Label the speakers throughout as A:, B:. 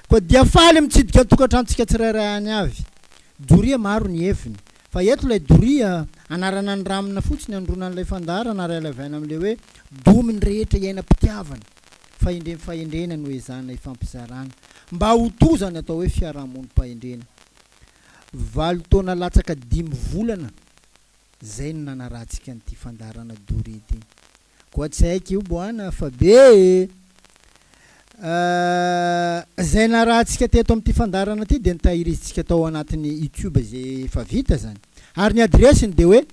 A: Koa dia faly mitsidika ny tokantranontsika tsirairay any avy. Doria maro ny heviny. Fa eto ilay doria, anarana ny ramina fotsiny anondroana an'ilay fandaharana ary alavaina amin'ilay hoe domy ny rehetra iainam-pitiavana. Fahendrem fahendrena no ezahana ifampizarana mba ho toa izany atao hoe fiarahamonim-pahendrena. Valo taona latsaka dimy volana izay no nanarahantsika an'ity fandaharana doria ity. Koa tsy haiko io boana fa be e! Izay narahantsika teto amin'ity fandaharana ity dia notahirizintsika tao anatin'ny YouTube izay efa vita izany. Ary ny adiresiny dia hoe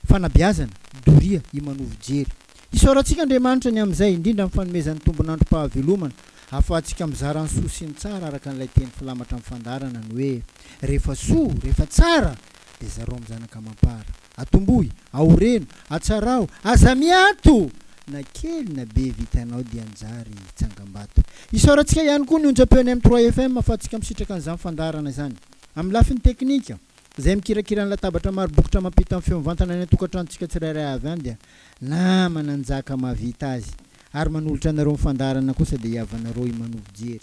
A: Fanabeazana, Doria, Imanovo Jery. Isaorantsika Andriamanitra ny amin'izay, indrindra amin'ny fanomezany tombon'androm-pahavelomana, ahafahantsika mizara ny soa sy ny tsara araka an'ilay teny filamatra amin'ny fandaharana ny hoe, Rehefa soa, rehefa tsara, dia zarao amin'ny zanaka amam-para. Atombohy, aoreno, atsarao, aza miato! Na kely na be vitanao dia anjary tsangambato. Isaorantsika ihany koa ny onjam-peon'ny M trois FM ahafahantsika misitraka an'izany fandaharana izany. Amin'ny lafiny teknika, izay mikirakira ny latabatra maro bokotra mampita ny feo mivantana any an-tokantranontsika tsirairay avy any dia namana Njaka mahavita azy. Ary manolotra anareo ny fandaharana kosa dia hihavanareo i Manovo Jery.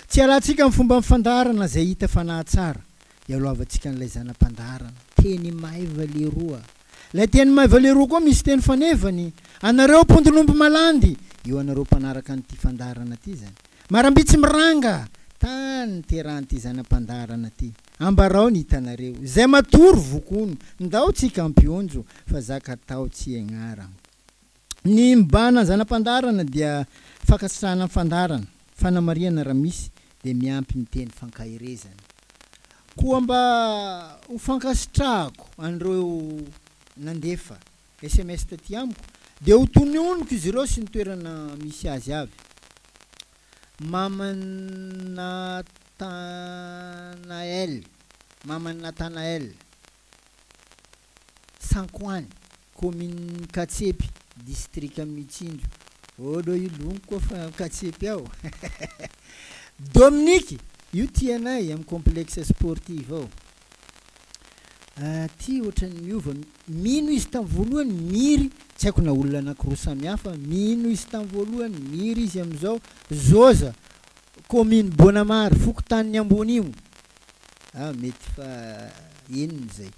A: Tsy ialantsika amin'ny fomban'ny fandaharana izay hita fa nahatsara. Ialohavantsika an'ilay zana-pandaharana. Teny maiva leroa. Ilay teny maiva leroa koa misy teny fanevany. Anareo mpondron'omby malandy! Io anareo mpanaraka an'ity fandaharana ity izany. Marambitsy miranga! Tany niterahan'ity zana-pandaharana ity. Ambarao ny hitanareo. Izay matory vokono. Ndao tsika ampionjo fa zaka atao tsy egnara. Ny mibahana ny zana-pandaharana dia fankasitrahana ny fandaharana, fanamarihana raha misy, dia miampy ny teny fankaherezana. Koa mba ho fankasitrahako an'ireo nandefa sms taty amiko dia ho tononiko izy ireo sy ny toerana misy azy avy. Maman'i Nathanael, Maman'i Nathanael. Sankoany, kaominin'i Katsepy, distrikan'i Mitsinjo. Ôlo io longo koa fa Katsepy ao. Dominique, io tianay amin'ny complexe sportif ao. Ty ohatran'ny miova, mino izy tamin'ny voalohany, miry, tsy haiko na olona anakiroa samy hafa, mino izy tamin'ny voalohany, miry izy amin'izao, Zoza, kaominy Bonamary, fokontanin'i Ambonimo. Ah mety fa enina izay.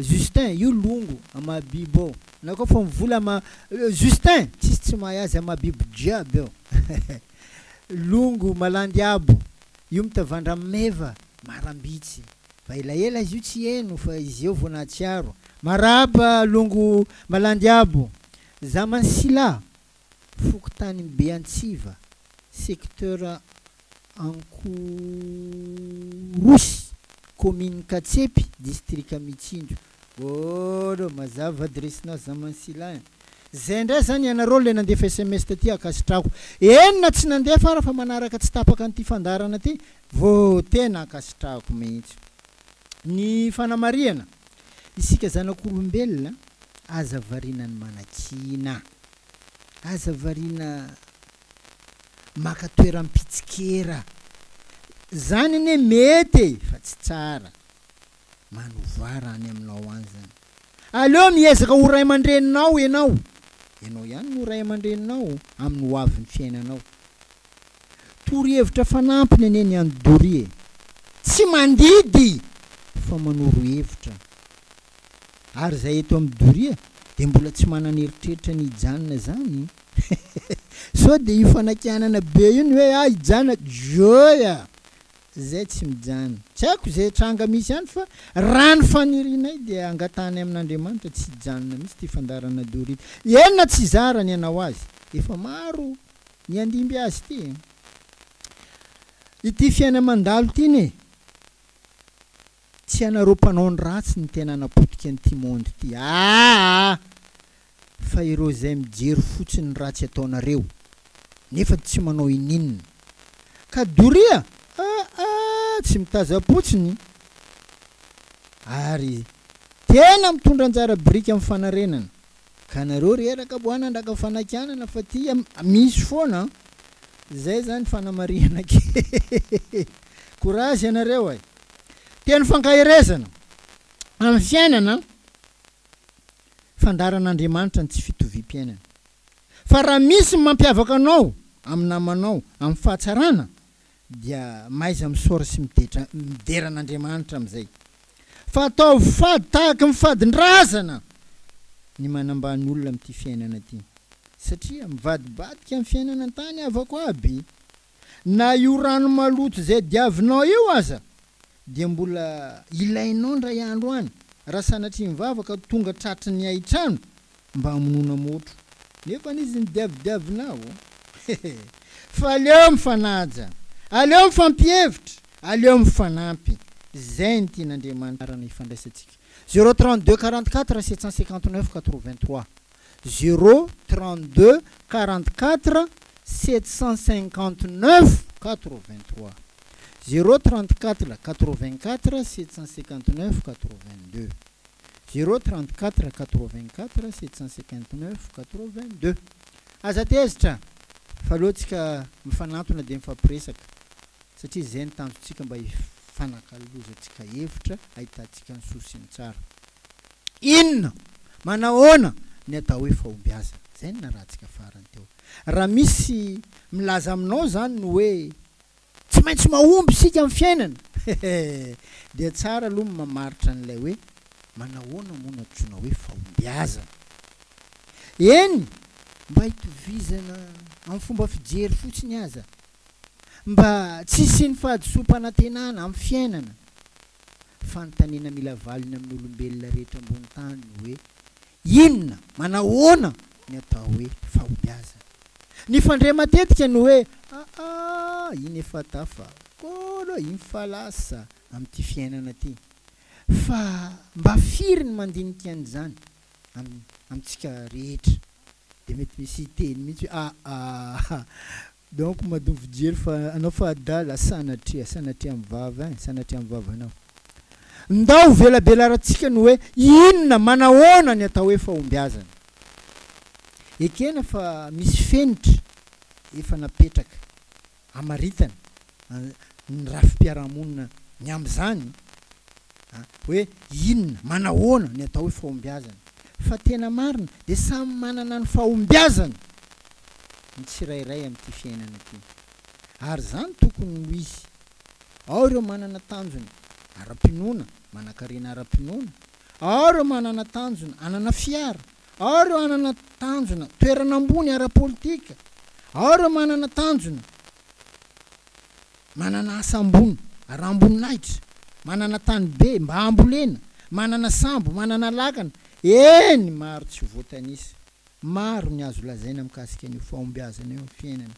A: Justin, io longo amahabibo ao. Na koa fa mivola ama Justin, tsisy tsy mahay azy amahabibo jiaby ao. Longo malandy abo, io mitavandra meva, marambitsy. Fa elaela izy io tsy heno fa izy eo vao nahatsiaro. Marahaba longo malandy abo. Zamansila, Fokontany Beantsiva, secteur Ankorosy, commune Katsepy, distrika Mitsinjo. Ôlo, mazava adiresinao Zamansila ein. Zay ndray zany ianareo le nandefa sms taty ankasitrahako. Eny na tsy nandefa ara fa manaraka tsy tapaka an'ity fandaharana ty vô tena ankasitrahako mihitsy. Ny fanamarihana, isika zanak'olombelona aza variana ny manakiana. Aza variana maka toeram-pitsikera. Zany anie mety e, fa tsy tsara. Manovà raha any aminao any zany. Aleo miezaka ho ray aman-dreninao ianao. Ianao ihany no ray aman-dreninao amin'ny ho avin'ny fiainanao. Torohevitra fanampiny anie ny an'i Doria e. Tsy mandidy fa manoro hevitra. Ary izay eto amin'i Doria dia mbola tsy manana eritreritra ny hijanona izany? Sao dia io fanakianana be io ny hoe ah hijanona, joia! Zay tsy mijanona. Tsy haiko izay tranga misy any fa raha ny fanirianay dia angatahanay amin'Andriamanitra tsy hijanona mihitsy ity fandaharana Doria ity. Eny na tsy zara ny hanao azy. Efa maro ny handimby azy ity e. Ity fiaina-mandalo ity anie. Tsy ianareo mpanao ny ratsy no tena hanapotika an'ity monde ity aa! Fa ireo izay mijery fotsiny ny ratsy ataonareo nefa tsy manao ininona. Ka doria aa! Tsy mitazam-potsiny ary tena mitondra anjara biriky amin'ny fanarenana. Ka nareo reraka bo hanandraka fanakianana fa ty misy foana an! Zay zany fanamarihana kely. Courage ianareo e! Teny fankaherezana amin'ny fiainana, Fandaharan'Andriamanitra ny tsy fitoviam-piainana. Fa raha misy ny mampiavaka anao. amin'ny namanao amin'ny fahatsarana dia mahaiza misaora sy midetra midera an'Andriamanitra amin'izay. Fa ataovy fady tahaky ny fadin-drazana ny manambany olona amin'ity fiainana ity. Satria mivadibadika ny fiainana an-tany havako aby. Na io rano maloto izay diavinao io aza dia mbola ilainao indray andro any raha sanatria mivavaka tonga tratry ny haitrano mba hamonoana motro nefany izy nidiavidiavinao hehe fa aleo mifanaja aleo mifampihevitra aleo mifanampy zay ny tian'Andriamanitra arana ifandraisantsika zéro 32 44 759 83 zéro 32 44 759 83 zéro 34 84 759 82 zéro 34 84 759 82. Aza tezitra fa aleo tsika mifanantona dia mifampiresaka satria izay ny tanjontsika mba hifanakalozantsika hevitra ahitantsika ny soa sy ny tsara. Inona, manahoana ny atao hoe fahombiazana? Izay no narahantsika farany teo. Raha misy milaza aminao izany ny hoe Tsy maintsy mahomby isika amin'ny fiainana! Hehe! Dia tsara aloha ny mamaritra an'ilay hoe manahoana moa no antsoina hoe fahombiazana. Eny, mba hitovizana amin'ny fomba fijery fotsiny aza. Mba tsy hisian'ny fahadisoam-panantenana amin'ny fiainana. Fanontaniana mila valiny amin'ny olombelona rehetra ambony tany ny hoe Inona, manahoana ny atao hoe fahombiazana? Ny fandre matetika ny hoe aa iny efa tafa, kôlô iny fa lasa amin'ity fiainana ity. Fa mba firy ny mandinika an'izany amintsika rehetra? Dia mety misy hiteny mihitsy hoe aa Donc madom fijery fa anao fa adala sanatria sanatria am vava ein sanatria am vavanao. Ndao ho velabelarantsika ny hoe inona manahoana ny atao hoe fahombiazana. Ekena fa misy fenitra efa napetraka hamaritana ny rafi-piarahamonina ny amin'izany a, hoe inona, manahoana ny atao hoe fahombiazana. Fa tena marina dia samy manana ny fahombiazany ny tsirairay amin'ity fiainana ity. Ary izany tokony ho izy. Ao ireo manana tanjona ara-pinoana, manankarena ara-pinoana. Ao ireo manana tanjona hanana fiara. Ao ireo hanana tanjona toerana ambony ara-politika. Ao ireo manana tanjona manana asa ambony aram-boninahitra, manana tany be mba hambolena, manana sambo, manana lakana, eny maro tsy voatanisa. Maro ny azo lazaina mikasika an'io fahombiazana io amin'ny fiainana.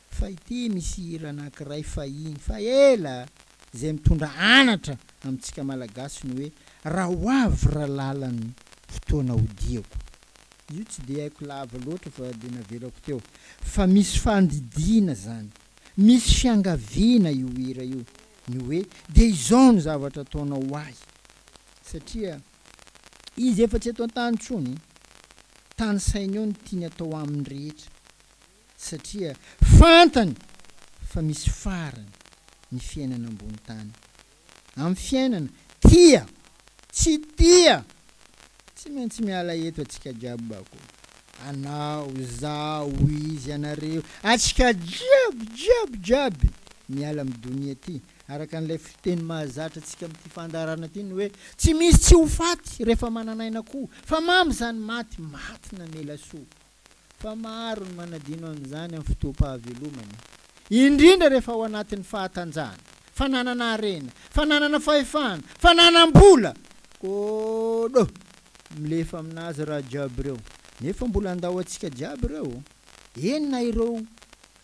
A: Fa ity misy hira anankiray fahiny fa ela izay mitondra anatra amintsika Malagasy ny hoe raha ho avy ralala ny fotoana hodiako. Io tsy dia haiko lava loatra fa dia navelako teo. Fa misy fandidiana zany. Misy fiangaviana io hira io. Ny hoe dia izao ny zavatra ataonao ho ahy. Satria izy efa tsy eto an-tany intsony. Tanisainy eo ny tiany atao aminy rehetra. Satria fantany fa misy farany ny fiainana ambony tany. Amin'ny fiainana, tia, tsy tia! Tsy maintsy miala eto atsika jiaby bako. Anao, zaho, izy, anareo, atsika jiaby, jiaby, jiaby miala amin'ny donia ty. Araka an'ilay fiteny mahazatra antsika amin'ity fandaharana ity ny hoe, tsy misy tsy ho faty rehefa manan'aina koa, fa mamy izany maty, maty namela soa. Fa maro ny manadino an'izany amin'ny fotoam-pahavelomany, indrindra rehefa ao anatin'ny fahatanjahana, fananana harena, fananana fahefana, fananam-bola. Kôdô! Milefa aminazy raha jiaby ireo. Nefa mbola handao antsika jiaby ireo. Eny na ireo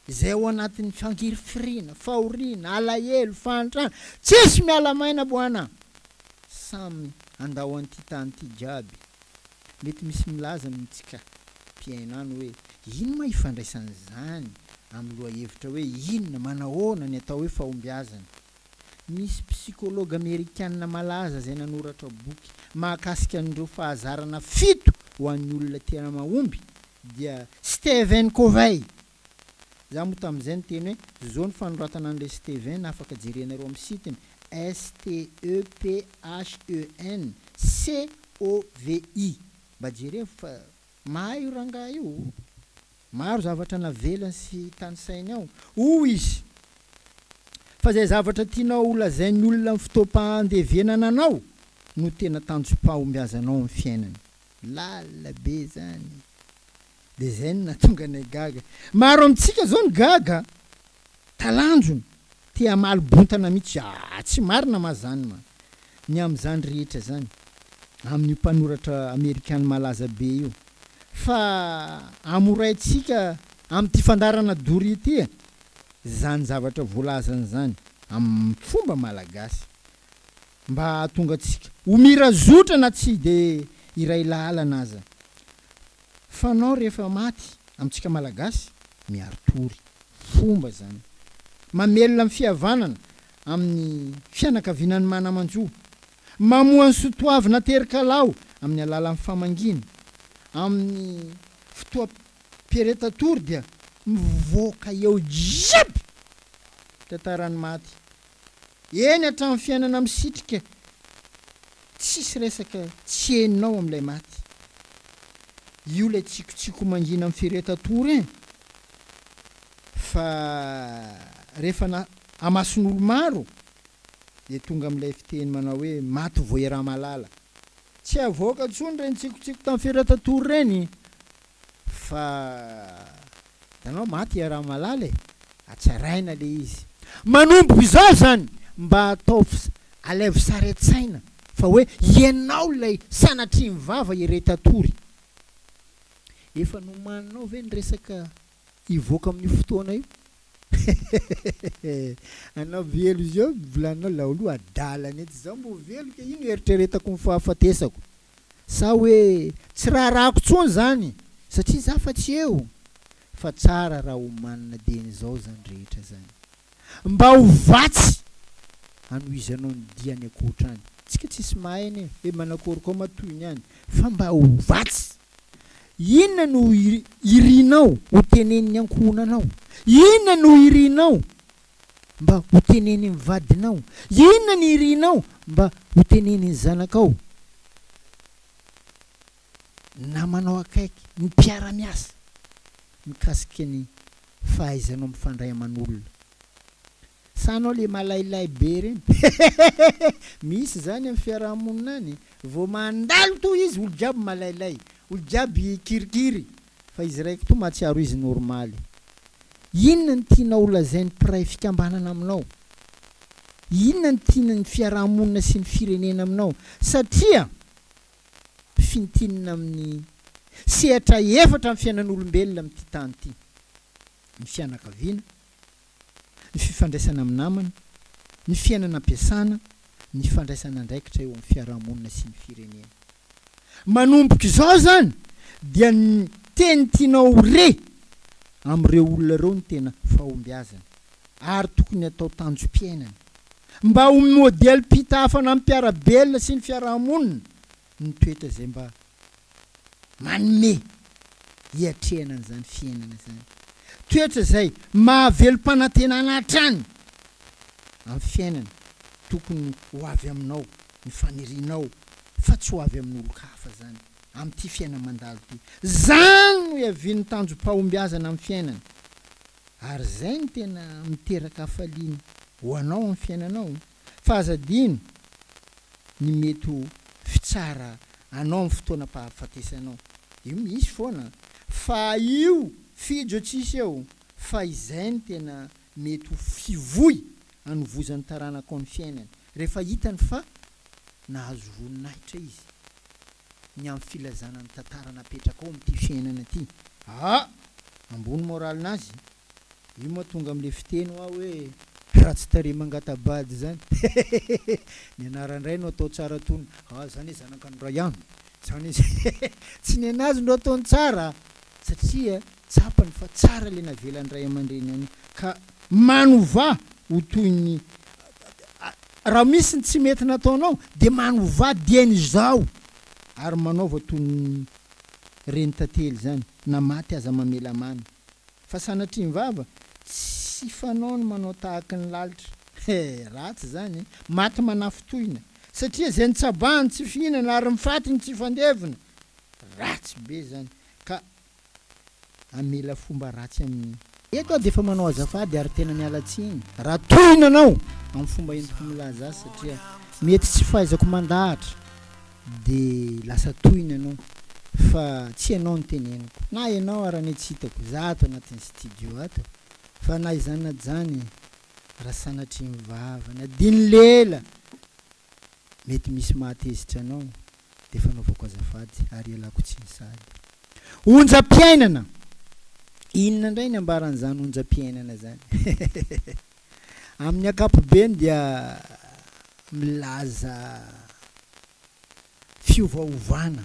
A: izay ao anatin'ny fangirifiriana, fahoriana, alahelo, fahantrana, tsisy miala maina boana! Samy handao an'ity tany ity jiaby. Mety misy milaza amintsika mpihaino any hoe ino ma ifandraisan'izany amin'ny lohahevitra hoe inona, manahoana ny atao hoe fahombiazana? Misy psychologue amerikana malaza izay nanoratra boky mahakasika an'ireo fahazarana fito ho an'ny olona tena mahomby dia Stephen Covey. Za moa tamin'izay niteny hoe zao ny fanoratana an'ilay Stephen afaka jerenareo amin'ny site-ny, S-T-E-P-H-E-N C-O-V-I. Mba jerevo fa mahay io rangahy io. Maro zavatra navelany sy tanisainy ao. Hoy izy, Fa izay zavatra tianao holazain'ny olona amin'ny fotoam-pahandevenana anao no tena tanjom-pahombiazanao amin'ny fiainana. Lalina be izany. Dia izay no nahatonga anay gaga. Maro amintsika izao ny gaga, talanjona, te hamaly bontana mihitsy. Ah, tsy marina ma zany ma. Ny amin'izany rehetra izany, amin'io mpanoratra amerikana malaza be io. Fa amoraintsika amin'ity fandaharana doria ity izany zavatra voalazany izany amin'ny fomba malagasy mba hahatonga antsika ho mira zotra na tsy dia iray lalana aza. Fanao rehefa maty amintsika malagasy miari-tory. Fomba izany. Mamelona ny fihavanana amin'ny fianakaviana ny mana-manjo. Mamoha ny sotoavina terin-kalao amin'ny alalan'ny famangiana. Amin'ny fotoam-piaretan-tory dia mivoaka eo jiaby tantaran'ny maty. Eny hatramin'ny fiainana misitrika tsisy resaka tsy henonao amin'ilay maty. Io ilay tsikotsiko mangina amin'ny fiaretan-tory e! Fa rehefa na amason'olo maro dia tonga amin'ilay fiteny manao hoe maty voe Ramalala. Tsy avoaka intsony ireny tsikotsiko tamin'ny fiaretan-tory ireny fa hitanao maty i Ramalala e! Hatsaraina le izy. Manomboka izao izany mba ataovy alaivo sary an-tsaina fa hoe ianao ilay sanatria ny vava iretan-tory. Efa nomaninao ve ny resaka hivoaka amin'io fotoana io? Hehehehe anao velo izao volaninao laolo adala netsy zao mbo velo ke ino eritreretako ny fahafatesako sa hoe tsy raharahako tsony zany satria za fa tsy eo fa tsara raha omanina dieny izao zany rehetra zany mba ho vatsy hanohizanao ny dia any ankoatra any tsika tsisy mahay anie hoe manakory koa ma tohiny any fa mba ho vatsy Inona no irinao ho tenenin'ny ankohonanao? Inona no irinao mba ho tenenin'ny vadinao? Inona no irinao mba ho tenenin'ny zanakao? Namanao akaiky, ny mpiara-miasa, mikasika ny fahaizanao mifandray aman'olona. Sa anao le malailay be reny? Hehehehe! Misy zany am fiarahamonina any, vao mandalo toa izy olo jiaby malailay, olo jiaby kirikiry, fa izy raiky toa mahatsiaro izy normaly. Inona no tianao ho lazain'ny mpiray fikambanana aminao? Inona no tian'ny fiarahamonina sy ny firenena aminao? Satria fintinina amin'ny sehatra efatra ny fiainan'olombelona amin'ity tany ity, ny fianakaviana, ny fifandraisana amin'ny namana, ny fiainana am-piasana, ny fandraisana andraikitra eo amin'ny fiarahamonina sy ny firenena. Manomboka izao izany dia ny teny tianao ho re amin'ireo olona ireo no tena fahombiazana ary tokony atao tanjom-piainana mba ho modelim-pitahafana amin'ny mpiara-belona sy ny fiarahamonina ny toetra izay mba manome hiatrehana an'izany fiainana izany. Toetra izay mahavelom-panantenana hatrany amin'ny fiainana, tokony ho avy aminao ny fanirianao fa tsy ho avy amin'olon-kafa izany amin'ity fiaina-mandalo ity. Izany no iavian'ny tanjom-pahombiazana amin'ny fiainana ary izay no tena miteraka hafaliana ho anao amin'ny fiainanao. Fa aza adino ny mety ho fitsara anao amin'ny fotoanam-pahafatesanao. Io misy foana fa io fijo tsisy eo fa izay no tena mety ho fivoy anovozan'ny taranakao ny fiainany rehefa hitany fa nahazo voninahitra izy ny amin'ny filazana ny tantara napetrakao amin'ity fiainana ity. Ah! Ambony moral-nazy. Io moa tonga amle fiteny hoa hoe ratsy tarehy mangata-bady zany hehehehe ny anaran-dray no atao tsara tony ah zany hoe zanaka ny ray ihany zany izy hehehehe tsy ny anazy no ataony tsara satria tsapany fa tsara le navelan'ny ray aman-dreny any ka manovà ho toy ny raha misy ny tsy mety nataonao de manovà dieny izao ary manaova toy ny renitantely zany na maty aza mamela mamy Fa sanatria ny vava, tsy fanao ny manao tahaky ny lalitra. He, ratsy izany e! Maty manafintohina. Satria izay nitsabahany tsy fihinana ary ny fatiny tsy fandevona. Ratsy be izany. Ka. Hamela fomba ratsy amin'ny. Eto aho dia efa manao azafady ary tena miala tsiny raha tohina anao amin'ny fomba entiko milaza azy satria mety tsy fahaizako mandahatra dia lasa tohina ianao fa tsy ianao no teneniko na ianao ary anie tsy hitako za ato anatin'ny studio ato fa na izany na jany raha sanatria ny vava na diny lela mety misy mahatezitra anao dia fanaovako azafady ary ialako tsiny sahady. Onjam-piainana! Inona indray ny ambaran'izany onjam-piainana izany? Amin'ny ankapobeny dia milaza fiovaovana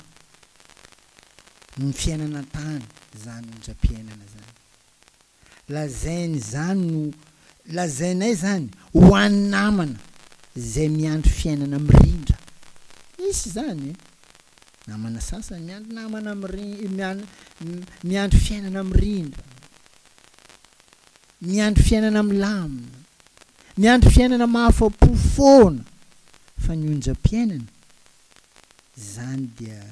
A: ny fiainana an-tany izany onjam-piainana izany. Lazainy izany no lazainay izany ho an'ny namana izay miandry fiainana mirindra. Misy izany e! Namana sasany miandry namana miandry fiainana mirindra, miandry fiainana milamina, miandry fiainana mahafa-po foana fa ny onjam-piainana izany dia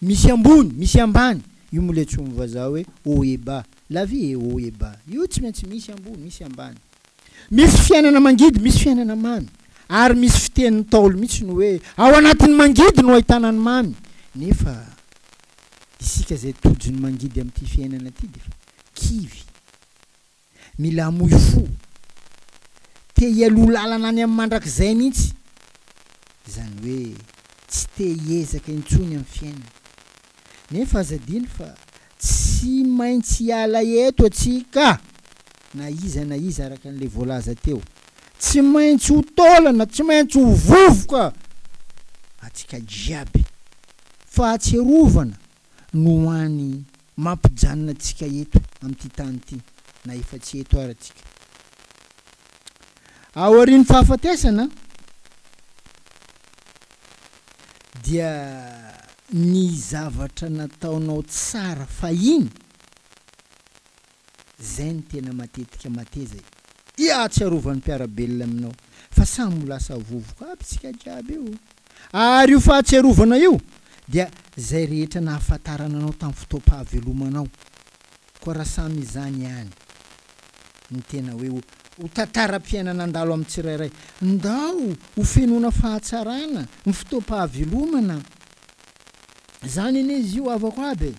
A: Misy ambony, misy ambany, io moa ilay antsoin'ny vazaha hoe haut et bas, la vie est haut et bas, io tsy maintsy misy ambony, misy ambany. Misy fiainana mangidy, misy fiainana mamy, ary misy fitenin'ny Ntaolo mihitsy ny hoe ao anatin'ny mangidy no ahitana ny mamy, nefa isika izay tojo ny mangidy amin'ity fiainana ity dia efa kivy. Mila hamoy fo. Te hialoha lalana any amin'ny mandrakizay mihitsy. Izany hoe tsy te hiezaka intsony amin'ny fiainana. Nefa aza adino fa tsy maintsy hiala eto antsika na iza na iza araka an'ilay voalaza teo. Tsy maintsy ho taolana, tsy maintsy ho vovoka antsika jiaby. Fahatsiarovana no hany mampijanona antsika eto amin'ity tany ity, na efa tsy eto ary antsika. Aorian'ny fahafatesana dia ny zavatra nataonao tsara fahiny, Zay no tena matetika mateza e! Ihatsiarovan'ny mpiara-belona aminao fa samy ho lasa vovoka aby tsika jiaby io. Ary io fahatsiarovana io dia zay rehetra nahafantarana anao tamin'ny fotoam-pahavelomanao. Koa raha samy izany ihany ny tena hoe ho tantaram-piainana nandalo amin'ny tsirairay, ndao ho fenoina fahatsarana ny fotoam-pahavelomana. Zany anie izy io havako aby e!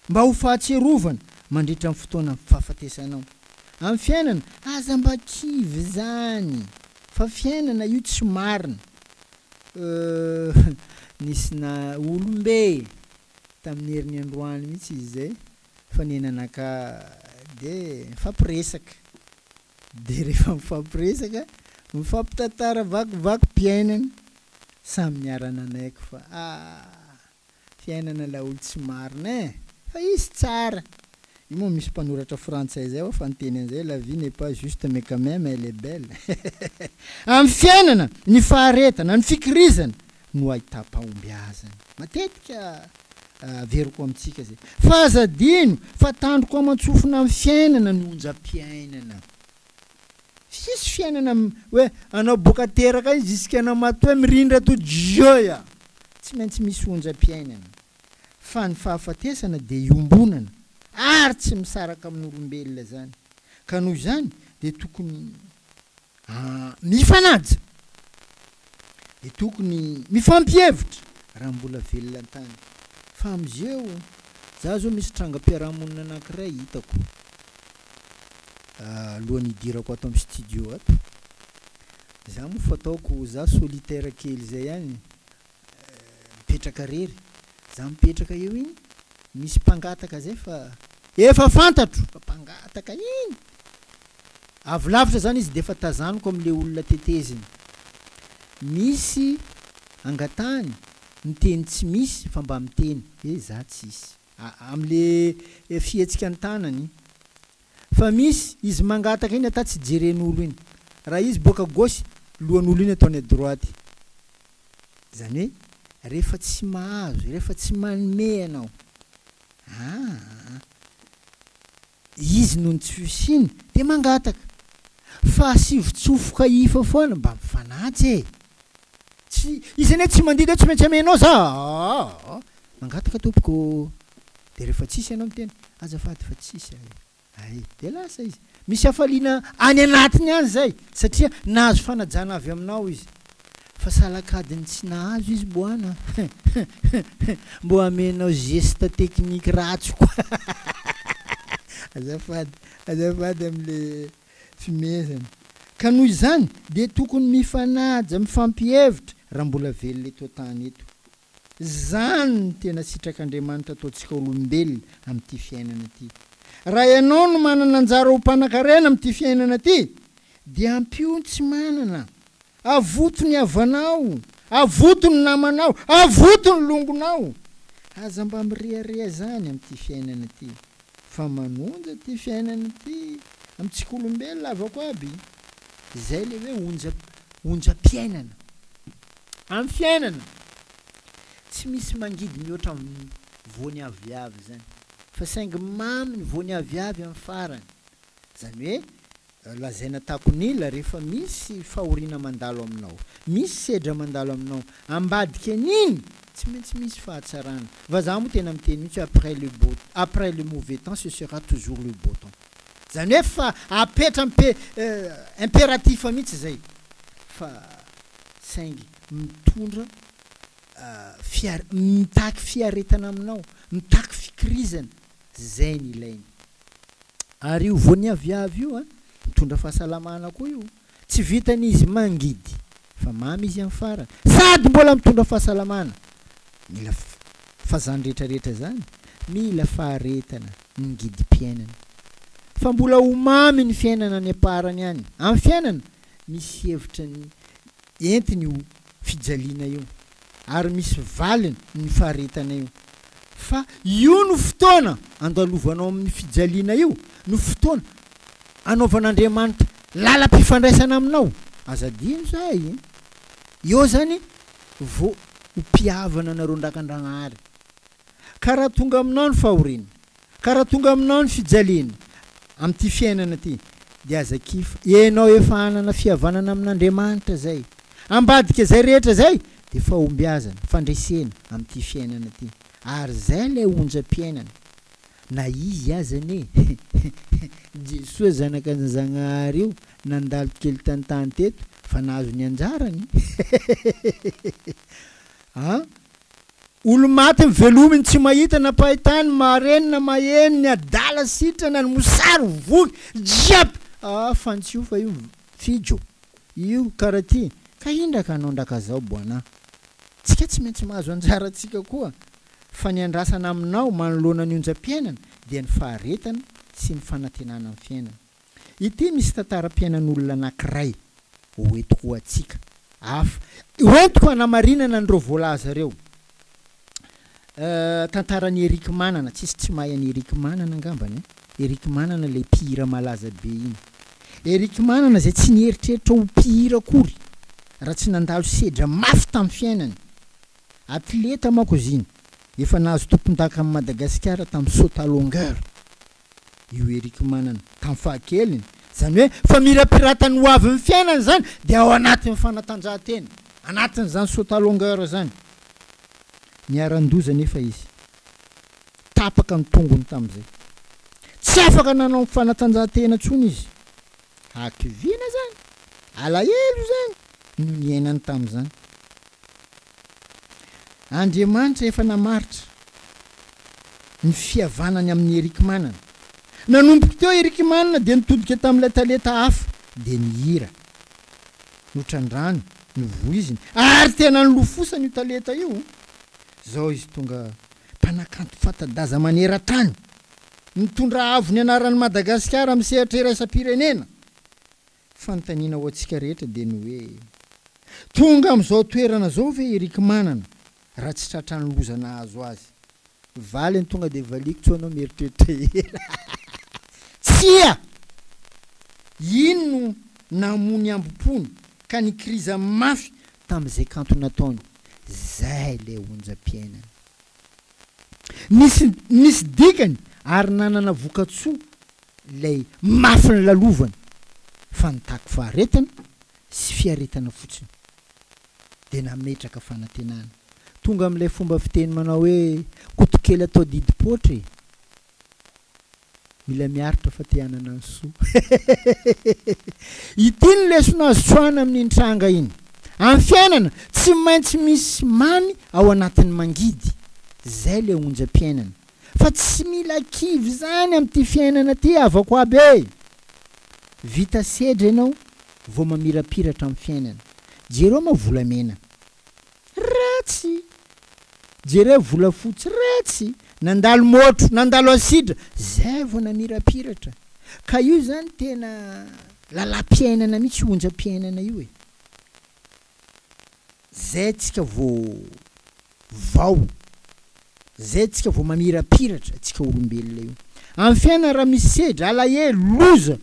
A: Mba ho fahatsiarovana mandritra ny fotoana fahafatesanao. Amin'ny fiainana, aza mba kivy izany fa fiainana io tsy marina. Euh, nisy na olombe tamin'ny heriny androany mihitsy izy izay fa nenanaka de nifampiresaka. De rehefa mifampiresaka, mifampitantara vakivakim-piainana, samy niara-nanaiky fa ah. Fiainana laolo tsy marina eh! Fa izy tsara! Io moa misy mpanoratra frantsay zay hoa fa niteny an'izay la vie n'est pas juste mais quand même elle est belle Amin'ny fiainana, ny faharetana, ny fikirizana no ahitam-pahombiazana. Matetika averiko amintsika zay. Fa aza adino fa tandroko aman-tsofina amin'ny fiainana ny onjam-piainana. Tsisy fiainana hoe anao boka teraka iny jusqu'à anao maty hoe mirindra to joia. Tsy maintsy misy onjam-piainana. Fa ny fahafatesana dia iombonana ary tsy misaraka amin'olombelona izany. Ka noho izany dia tokony mifanaja. Dia tokony mifampihevitra raha mbola velona an-tany. Fa amizeo, za zao misy trangam-piarahamonina anankiray hitako. Alohan'ny hidirako ato amin'ny studio ato, za moa fataoko, za solitaire kely zay ihany, mipetraka rery, za mipetraka eo iny, misy mpangataka zay fa efa fantatro fa mpangataka iny, avy lavitra zany izy de efa tazaniko amle olona teteziny, misy angatahany miteny tsy misy fa mba miteny hoe za tsisy. Amle fihetsika ny tanany fa misy izy mangataka iny ata tsy jeren'olo iny raha izy boaka gauche lohan'olo iny ataony à droite zany hoe rehefa tsy mahazo rehefa tsy manome ianao aa izy noho ny tsy fisiany de mangataka fa asivo tsofoka ifa foana mba mifanaja e! Tsy, izy anie tsy mandidy hoe tsy maintsy amenao za aa! Mangataka tompoko ô! Dia rehefa tsisy ianao miteny, azafady fa tsisy aho e. Hay, dia lasa izy. Misy hafaliana any anatiny any izay, satria nahazo fanajana avy aminao izy. Fa salakadiny tsy nahazo izy boana Mbô amenao geste technique ratsy koa Azafady, azafady amle fimehezana. Ka noho izany dia tokony mifanaja, mifampihevitra raha mbola velona eto an-tany eto. Izany no tena sitrak'Andriamanitra ataontsika olombelona amin'ity fiainana ity. Raha ianao no manana anjara ho mpanankarena amin'ity fiainana ity, dia ampio ny tsy manana. Avoto ny havanao, avoto ny namanao, avoto ny longonao. Aza mba mirehareha izany amin'ity fiainana ity, fa manonja ity fiainana ity amintsika olombelona havako aby. Izay ilay hoe onja, onjam-piainana. Amin'ny fiainana, tsy misy mangidy mihoatra amin'ny voany aviavy izany, fa saingy mamy ny voany aviavy amin'ny farany. Izany hoe, lazaina takon'ila rehefa misy fahoriana mandalo aminao, misy sedra mandalo aminao, ambadika an'iny tsy maintsy misy fahatsarana. Vazaha moa tena miteny mihitsy hoe après le beau, après le mauvais temps ce sera toujours le beau temps. Izany hoe fa apetra ampe, impératif mihitsy izay fa. saingy mitondra fiar mitaky fiaretana aminao, mitaky fikirizana, zay ny ilainy. Ary io voaniaviavy io an, mitondra fahasalamana koa io, tsy vitan'izy izy mangidy fa mamy izy amin'ny farany, sady mbola mitondra fahasalamana, mila fa zany rehetra rehetra zany mila faharetana ny ngidim-piainana, fa mbola ho mamy ny fiainana any am-parany any, amin'ny fiainana Misy hevitra ny entiny io fijaliana io ary misy valiny ny faharetana io. Fa io no fotoana andalovanao amin'ny fijaliana io no fotoana anaovan'Andriamanitra lalam-pifandraisana aminao. Aza adino zay e! Eo zany vao ho mpihavana anareo ndrakandragnahary. Ka raha tonga aminao ny fahoriana, ka raha tonga aminao ny fijaliana amin'ity fiainana ity, dia aza kifa, ianao efa hanana fihavanana amin'Andriamanitra izay. Ambadika izay rehetra izay dia fahombiazana, fandresena amin'ity fiainana ity. Ary izay ilay onjam-piainana. Na izy aza anie, Jesoa zanaka Zagnahary io nandalo kely tan-tany teto fa nahazo ny anjarany. An! Olo-maty ny velominy tsy mahita na mpahita ny marenina maheno ny adala sitrana ny mosary voky jiaby ah fantsio fa io fijo io kara ty ka indraka anao ndraka zao boana tsika tsy maintsy mahazo anjara tsika koa fa ny andrasana aminao manoloana ny onjam-piainana dia ny faharetana sy ny fanantenana ny fiainana Ity misy tantaram-piainan'olona anankiray ho entiko ho antsika. Hafa. Ho entiko hanamarinana an'ireo voalaza ireo. Eh, tantaran'i Eric Manana. Tsisy tsy mahay an'i Eric Manana angambany eh. Eric Manana ilay mpihira malaza be iny. Eric Manana izay tsy nieritreritra ho mpihira akory raha tsy nandalo sedra mafy tamin'ny fiainany. Atleta manko izy iny. Efa nahazo tompondakan'i Madagasikara tamin'ny saut à longueur. io Eric Manana tamin'ny fahakeliny, izany hoe famirapiratan'ny ho avin'ny fiainany izany dia ao anatin'ny fanatanjahantena, anatin'izany saut à longueur izany. Niharan-doza anefa izy, tapaka ny tongony tamin'izay. Tsy afaka nanao fanatanjahantena intsony izy. Hakiviana izany, alahelo izany no niainany tamin'izany. Andriamanitra efa namaritra ny fihavanany amin'i Eric Manana. Nanomboka teo Eric Manana dia nitodika tamin'ilay talenta hafa dia ny hira. Notrandrany, novoiziny ary tena nilofosany io talenta io. Izao izy tonga mpanakanto fanta-daza maneran-tany. Mitondra avo ny anaran'i Madagasikara amin'ny sehatra iraisam-pirenena. Fanontaniana ho antsika rehetra dia ny hoe, tonga amin'izao toerana izao ve i Ricky Manana raha tsy tratran'ny loza nahazo azy? Valiny tonga dia valiako tsy ho anao mieritreritra ela. Tsia! Iny no namoa ny hambom-pony ka nikiriza mafy tamin'izay kanto nataony. Izay ilay onjam-piainana. Nisy nisy dikany ary nanana vokatsoa ilay mafy nilalovany fa nitaky faharetana sy fiaretana fotsiny dia nametraka fanantenana. Tonga amin'ilay fomba fiteny manao hoe kotokely atao didim-poatra e! Mila miaritra fa te hanana ny soa. Ity ny lesona azo tsoahina amin'iny tranga iny. Amin'ny fiainana, tsy maintsy misy mamy ao anatin'ny mangidy. Zay le onjam-piainana. Fa tsy mila kivy zany amin'ity fiainana ty havako aby e! Vita sedra ianao vao mamirapiratra amin'ny fiainana. Jereo ma volamena. Ratsy! Jereo volafotsy ratsy! Nandalo môtro, nandalo asidra, zay vao namirapiratra. Ka io zany tena lalam-piainana mihitsy io onjam-piainana io e! Zay tsika vao vao, zay tsika vao mamirapiratra tsika olombelona io. Amin'ny fiainana raha misy sedra, alahelo, loza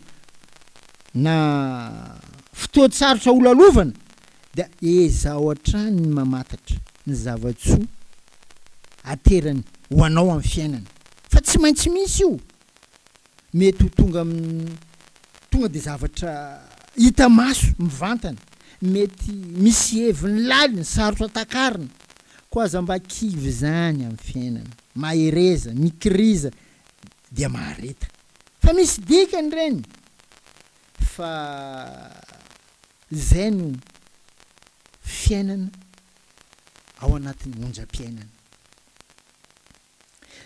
A: na fotoan-tsarotra holalovana dia ezaho hatrany ny mamantatra ny zava-tsoa aterany ho anao amin'ny fiainana fa tsy maintsy misy io. Mety ho tonga amin'ny tonga dia zavatra hita maso mivantana, mety misy heviny lalina sarotra takarina, koa aza mba kivy izany amin'ny fiainana, mahereza, mikiriza dia mahareta fa misy dikany ireny fa izay no fiainana ao anatin'ny onjam-piainana.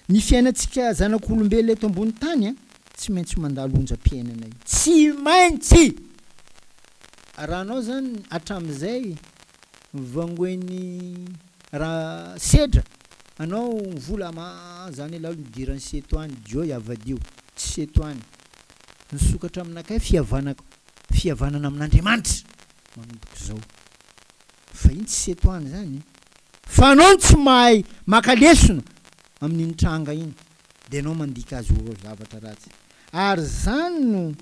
A: Ny fiainantsika zanak'olombelona eto ambony tany tsy maintsy mandalo onjam-piainana io. Tsy maintsy! Raha anao zany hatramin'izay vangoen'ny raha sedra anao vola ma zany elah alo nidiran'ny seto any joy avadio tsy seto any nisokatra aminakay fihavanako fihavanana amin'Andriamanitra manomboka izao. Fa iny tsy seto any zany fa anao no tsy mahay maka lesona amin'iny tranga iny dia ianao mandika azy ho zavatra ratsy. Ary zany no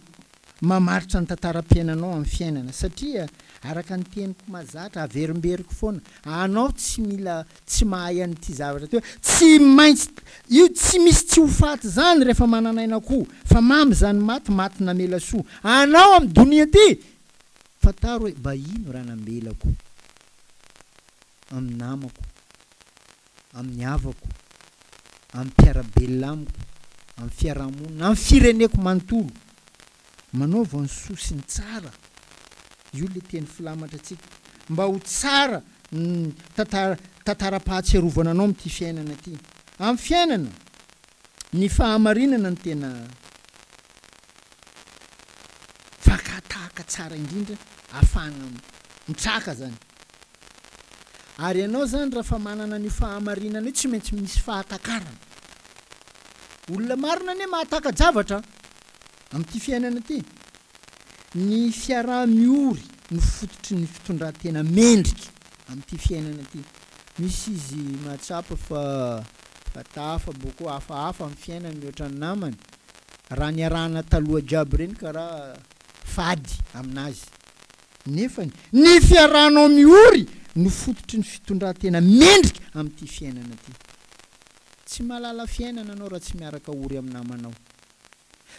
A: mamaritra ny tantaram-piainanao amin'ny fiainana satria araka ny teniko mahazatra averimberiko foana anao tsy mila tsy mahay an'ity zavatra ity hoe tsy maintsy io tsy misy tsy ho faty zany rehefa manana aina koa fa mamy zany maty maty namela soa anao amin'ny donia ity Fantaro hoe mba ino raha nambelako amin'ny namako, amin'ny havako, amin'ny mpiara-belona amiko, amin'ny fiarahamonina, amin'ny fireneko manontolo. Manaova ny soa sy ny tsara. Io ilay teny filamatra antsika. Mba ho tsara ny tantara tantaram-pahatsiarovana anao amin'ity fiainana ity. Amin'ny fiainana, ny fahamarinana no tena. Fakà-tahaka tsara indrindra ahafahana mitraka zany. Ary ianao zany raha fa manana an'io fahamarinana io tsy maintsy misy fahatakarana. Olona marina anie mahataka-javatra amin'ity fiainana ity. Ny fiaraha-miory no fototry ny fitondran-tena mendrika amin'ity fiainana ity. Misy izy mahatsapa fa fa tafa boko hafahafa amin'ny fiainany mihoatra ny namany. Raha niarahana taloha jiaby ireny karaha fady aminazy. Nefany, ny fiarahanao miory no fototry ny fitondran-tena mendrika amin'ity fiainana ity. Tsy mahalala fiainana anao raha tsy miaraka ory amin'ny namanao.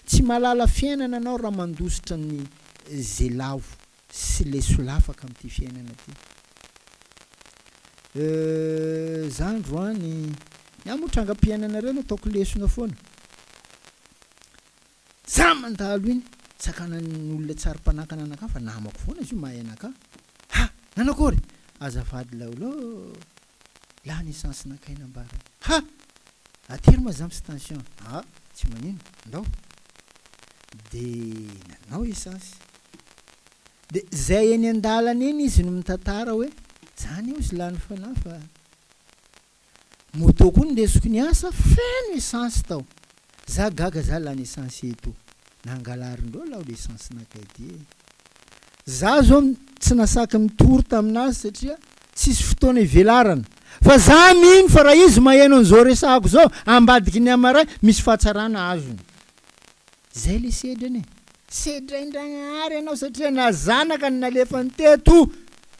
A: Tsy mahalala fiainana anao raha mandositra ny ze lavo sy le solafaka amin'ity fiainana ity. Euh, za androany, ny ahy moa trangam-piainanareo no ataoko lesona foana. Za mandalo iny, sakanan'ny olona tsy ary-mpanakana anakahy fa namako foana izy io mahay anakahy. Ha! Nanakory? Azafady laolo, lany essence nakay nambarany. Ha! Atery ma za station. Ah! Tsy manino, ndao. De nanao essence. De zay eny an-dalana eny izy no mitantara hoe, za anie ozy lany fanahy fa moto koa nindesiko niasa feno essence tao. Za gaga za lany essence eto. Nangalarindreo laolo essence nakay ty e. Za zao tsy nasaky nitory taminazy satria tsisy fotoana ivelarana. Fa za mino fa raha izy maheno an'izao resahako zao ambadiky ny hamaray misy fahatsarana azony. Zay le sedra anie. Sedrain-dragnahary ianao satria na zanaka no nalefany teto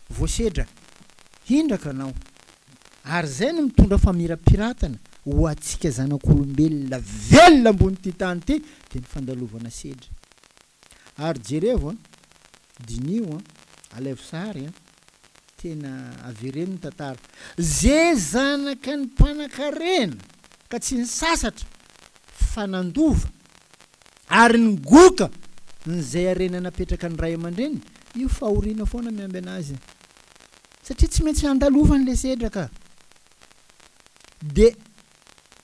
A: voasedra. Hindraka anao. Ary zay no mitondra famirapiratana ho antsika zanak'olombelona velona ambon'ity tany ity dia ny fandalovana sedra. Ary jerevo an, diniho an, alaivo sary an. Tena avereno ny tantara. Ze zanaka ny mpanakarena ka tsy nisasatra fa nandova ary nigoka n'izay harena napetraka ny ray aman-dreniny, io fahoriana foana miambina azy satria tsy maintsy andalovany le sedra ka. De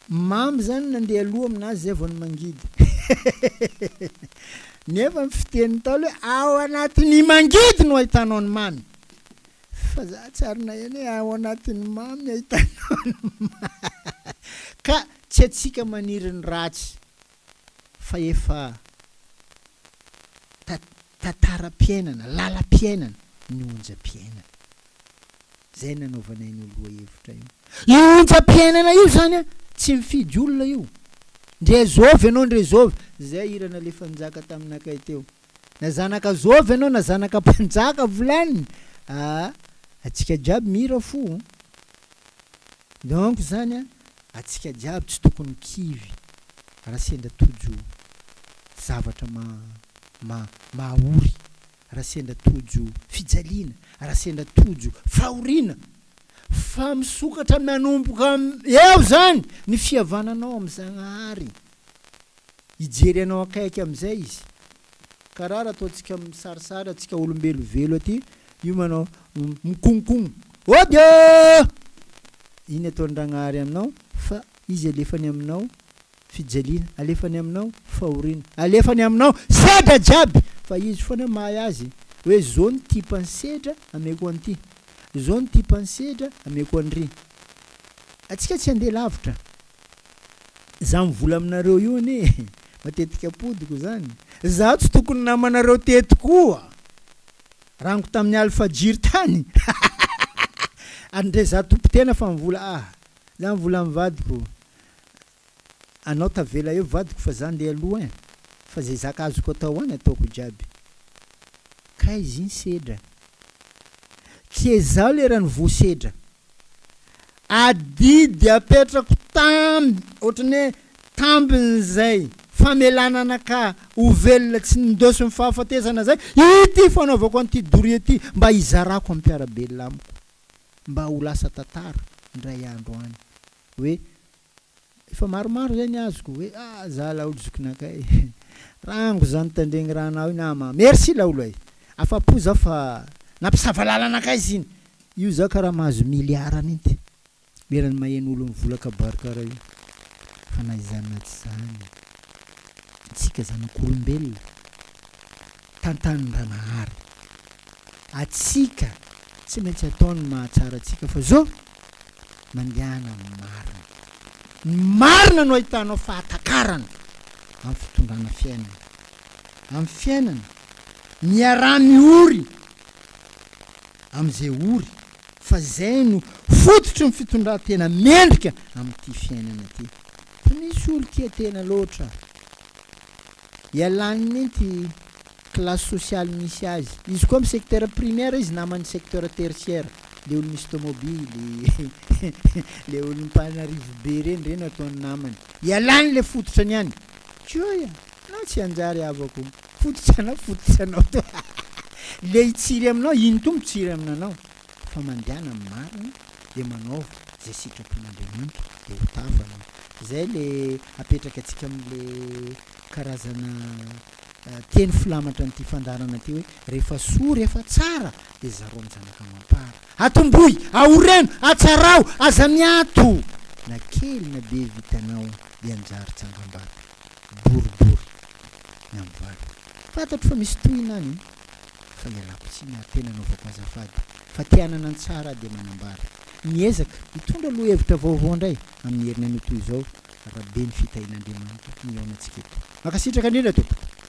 A: mamy zany nandeha aloha aminazy zay vao ny mangidy. Nefa ny fiteny ntaolo hoe ao anatin'ny mangidy no ahitanao ny mamy. Fa za tsy ary naheno hoe ao anatin'ny mamy ahitanao ny mamy. Ka tsy antsika maniry ny ratsy fa efa tantaram-piainana, lalam-piainana ny onjam-piainana. Zay nanaovanay an'io lohahevitra io. Io onjam-piainana io zany an, tsy mifidy olona io. Ndre zovy ianao ndre zovy. Zay hira nalefan'i Njaka taminakay teo. Na zanaka zovy ianao na zanaka mpanjaka volaniny aa atsika jiaby mihira fo. Donc zany an, atsika jiaby tsy tokony kivy raha sendra tojo zavatra ma ma mahaory. raha sendra tojo fijaliana, raha sendra tojo fahoriana, fa misokatra manomboka eo zany ny fihavananao amin'i Zagnahary, hijery anao akaiky amin'izay izy, karaha raha ataontsika misarisary antsika olombelo velo aty io manao mikonkono, ody ô! Iny ataon-dRagnahary aminao fa izy alefany aminao Fijaliana alefany aminao, fahoriana alefany aminao, sedra jiaby fa izy foana mahay azy hoe zao ny type ny sedra ameko an'ity, zao ny type ny sedra ameko an'ry. Atsika tsy handeha lavitra. Za mivola aminareo io anie matetika apodiko zany. Za tsy tokony namanareo teto koa. Rango tamin'ny alfajiry tany. Ary ndre za tompon-tena fa mivola ah. Za mivola amin'ny vadiko. Anao tavela eo vadiko fa za ndeha aloha ein! Fa zay zaka azoko atao any ataoko jiaby. Kay izy iny sedra. Ke zaho lerany voasedra. Adidy apetrako tamby ohatran'ny hoe tambin'izay famelana anakahy ho velona tsy nindaosin'ny fahafatesana zay ity fanaovako an'ity doria ity mba hizarako amin'ny mpiara-belona amiko mba ho lasa tantara indray andro any hoe Efa maromaro zay ny azoko hoe ah za laolo zokinakay rango zany tandregny rahanao io nama merci laolo ay afapo zaho fa nampisava lalana akay izy iny io zaho karaha mahazo milliard minty lerany maheno olo mivola kabary karaha io fa na izany na tsy zany tsika zanak'olombelona tantanin-dRanahary atsika tsy maintsy atao ny mahatsara atsika fa zao Mandehana amin'ny marina. Ny marina no ahitanao fahatakarana amin'ny fitondrana fiainana. Amin'ny fiainana, miaraha miory amin'izay ory fa izay no fototry ny fitondran-tena mendrika amin'ity fiainana ity. Fa misy olo tia tena loatra. Ialany minty classe sociale misy azy. Izy koa am secteur primaire izy naman'ny secteur tertiaire. Le olo misy tomobily, le olo mpanarivo be reny, reny ataony namany. Ialany le fototra ny any. Tioy a! Anao tsy hanjary havako. Fototra anao, fototra anao to. Le hitsiry aminao, ino to mitsiry aminanao. Fa mandehana am marina de manaova zay sitrapon'Andriamanitra de ho tafa anao. Zay le apetraka antsika amle karazana teny filamatra an'ity fandaharana ity hoe rehefa soa rehefa tsara dia zarao ny zanaka amam-para. Atombohy, aoreno, atsarao, aza miato! Na kely na be vitanao dia anjary tsangambato boribory ny amin'ny valo. Fantatro fa misy tohina any fa ialako tsiny ary tena anaovako azafady fa te hanana ny tsara aho dia manambara. Miezaka hitondra lohahevitra vaovao indray amin'ny heriny anio toy izao raha be ny fitahian'Andriamanitra mihaona antsika eto. Mankasitraka indrindra tompoko.